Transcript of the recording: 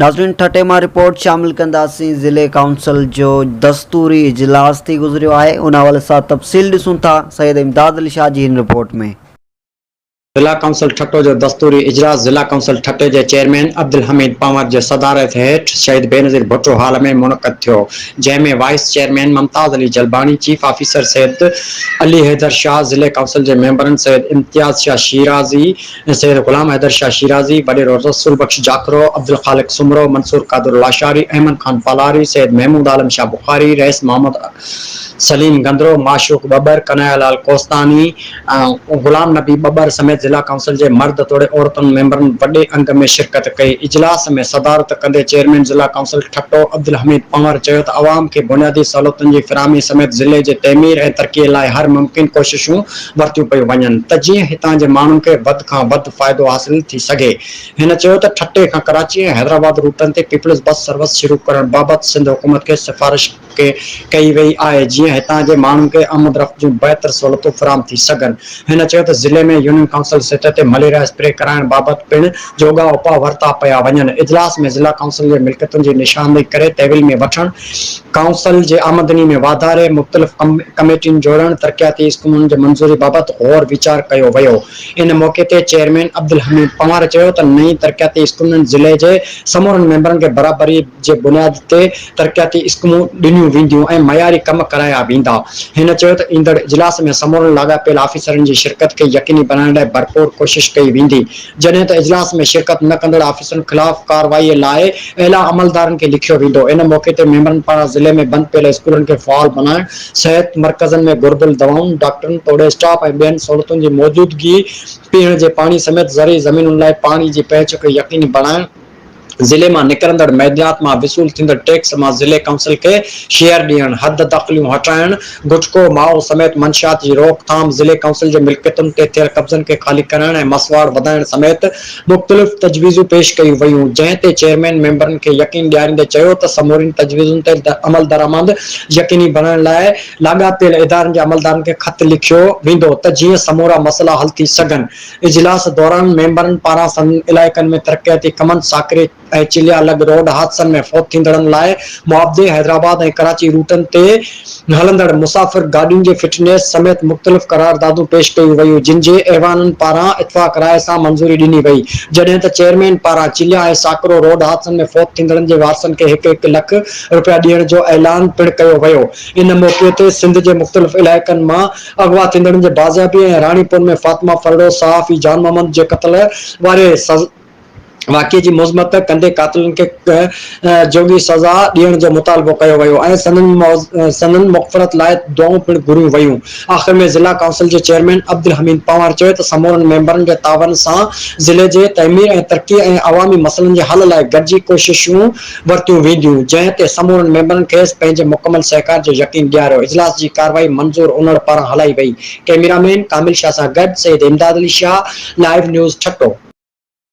ناظرين ٺٽي مان رپورٽ شامل ڪنداسين ضلعي ڪائونسل جو دستوري اجلاس ٿي گذريو آهي ان حوالي سان تفصيل ڏسون ٿا سيد امداد علي شاهه جي هن رپورٽ ۾. ضلع ڪائونسل ٺٽو جو دستوري اجلاس ضلع ڪائونسل ٺٽي جي چيئرمين عبدالحميد پنهور جي صدارت هيٺ شهيد بينظير ڀٽو هال ۾ منعقد ٿيو، جنهن ۾ vice chairman Mumtaz Ali Jalbani, chief officer Syed Ali Haider Shah, ضلعي ڪائونسل جي ميمبرن سيد امتياز شاهه شيرازي، سيد غلام حيدر شاهه شيرازي، وڏيرو رسول بخش جاکرو، عبدالخالق سومرو، منصور قادر لاشاري، احمد خان پالاري، سيد محمود عالم شاهه بخاري، رئيس محمد سليم گندرو، معشوق ٻٻر، ڪنهيا لال ڪوستاني، غلام نبي ٻٻر سميت ضلع ڪائونسل جي مرد توڙي عورتن ميمبرن وڏي انگ ۾ شرڪت ڪئي. اجلاس ۾ صدارت ڪندي چيئرمين ضلع ڪائونسل ٺٽو عبدالحميد پنهور چيو ته عوام کي بنيادي سهولتن جي فراهمي سميت ضلعي جي تعمير ۽ ترقي لاء هر ممڪن ڪوششون ورتيون پيون وڃن ته جيئن هتان جي ماڻهن کي وڌ کان وڌ فائدو حاصل ٿي سگهي. هن چيو ته ٺٽي کان ڪراچي ۽ حيدرآباد روٽن تي پيپلز بس سروس شروع ڪرڻ بابت سنڌ حڪومت کي سفارش ڪئي وئي آهي جيئن هتان جي ماڻهن کي آمد رفت جون بهتر سهولتون فراهم ٿي سگهن. هن چيو ته ضلعي ۾ يونين ڪائونسل سطح تي مليريا اسپري ڪرائڻ بابت پڻ جوڳا اپاء ورتا پيا وڃن. اجلاس ۾ ضلع ڪائونسل جي ملڪيتن جي نشاندهي ڪري تحويل ۾ وٺڻ، ڪائونسل جي آمدني ۾ واڌاري، مختلف ڪميٽين جوڙڻ، ترقياتي اسڪيمن جي منظوري بابت غور ويچار ڪيو ويو. ان موقعي تي چيئرمين عبدالحميد پنهور چيو ته نئين ترقياتي اسڪيمن ضلعي جي سمورن ميمبرن کي برابري جي بنياد تي ترقياتي اسڪيمون ڏنيون وينديون ۽ معياري ڪم ڪرايا ويندا. هن چيو ته ايندڙ اجلاس ۾ سمورن لاڳاپيل آفيسرن جي شرڪت کي يقيني بڻائڻ لاء ڀرپور ڪوشش ڪئي ويندي، جڏهن ته اجلاس ۾ شرڪت نه ڪندڙ آفيسرن خلاف ڪارروائي لاء اعليٰ عملدارن کي لکيو ويندو. ان موقعي تي ميمبرن پاران ضلعي ۾ بند پيل اسڪولن کي فعال بڻائڻ، صحت مرڪزن ۾ گهربل دوائن، ڊاڪٽرن توڙي اسٽاف ۽ ٻين سهولتن جي موجودگي، پيئڻ جي پاڻي سميت زرعي زمينن لاء پاڻي جي پهچ کي يقيني بڻائڻ، ضلعي مان نڪرندڙ معدنيات مان وصول ٿيندڙ ٽيڪس مان ضلعي ڪائونسل کي شيئر ڏيڻ، حد دخليون هٽائڻ، گٽڪو، مائو سميت منشيات جي روڪ ٿام، ضلعي ڪائونسل جي ملڪيتن تي ٿيل قبضن کي خالي ڪرائڻ ۽ مسواڙ وڌائڻ سميت مختلف تجويزون پيش ڪيون ويون، جنهن تي چيئرمين ميمبرن کي يقين ڏياريندي چيو ته سمورين تجويزن تي عملدرآمد يقيني بڻائڻ لاء لاڳاپيل ادارن جي عملدارن کي خط لکيو ويندو ته جيئن سمورا مسئلا حل ٿي سگهن. اجلاس دوران ميمبرن پاران سندن علائقن ۾ ترقياتي ڪمن، ساڪري ۽ چليا لڳ روڊ حادثن ۾ فوت ٿيندڙن لاء معاوضي، حيدرآباد ۽ ڪراچي روٽن تي هلندڙ مسافر گاڏين جي فٽنيس سميت مختلف قراردادون پيش ڪيون ويون جن جي ايوانن پاران اتفاق راء سان منظوري ڏني وئي جڏهن ته چيئرمين پاران چليا ۽ ساڪرو روڊ حادثن ۾ فوت ٿيندڙن جي وارثن کي هڪ هڪ لک رپيا ڏيڻ جو اعلان پڻ ڪيو ويو ان موقعي تي سنڌ جي مختلف علائقن مان اغوا ٿيندڙن جي بازيابي ۽ راڻيپور ۾ فاطمه ڦرڙو صحافي جان محمد جي قتل واري واقعي جي مذمت ڪندي قاتلن کي جوڳي سزا ڏيڻ جو مطالبو ڪيو ويو ۽ سندن مغفرت لاء دعائون پڻ گهريون ويون. آخر ۾ ضلع ڪائونسل جي چيئرمين عبدالحميد پنهور چيو ته سمورن ميمبرن جي تعاون سان ضلعي جي تعمير ۽ ترقي ۽ عوامي مسئلن جي حل لاء گڏجي ڪوششون ورتيون وينديون، جنهن تي سمورن ميمبرن کيس پنهنجي مڪمل سهڪار جو يقين ڏياريو. اجلاس جي ڪارروائي منظور انڙ پاران هلائي وئي. ڪئميرا مين ڪامل شاهه سان گڏ سيد امداد علي شاهه، لائيو نيوز ٺٽو.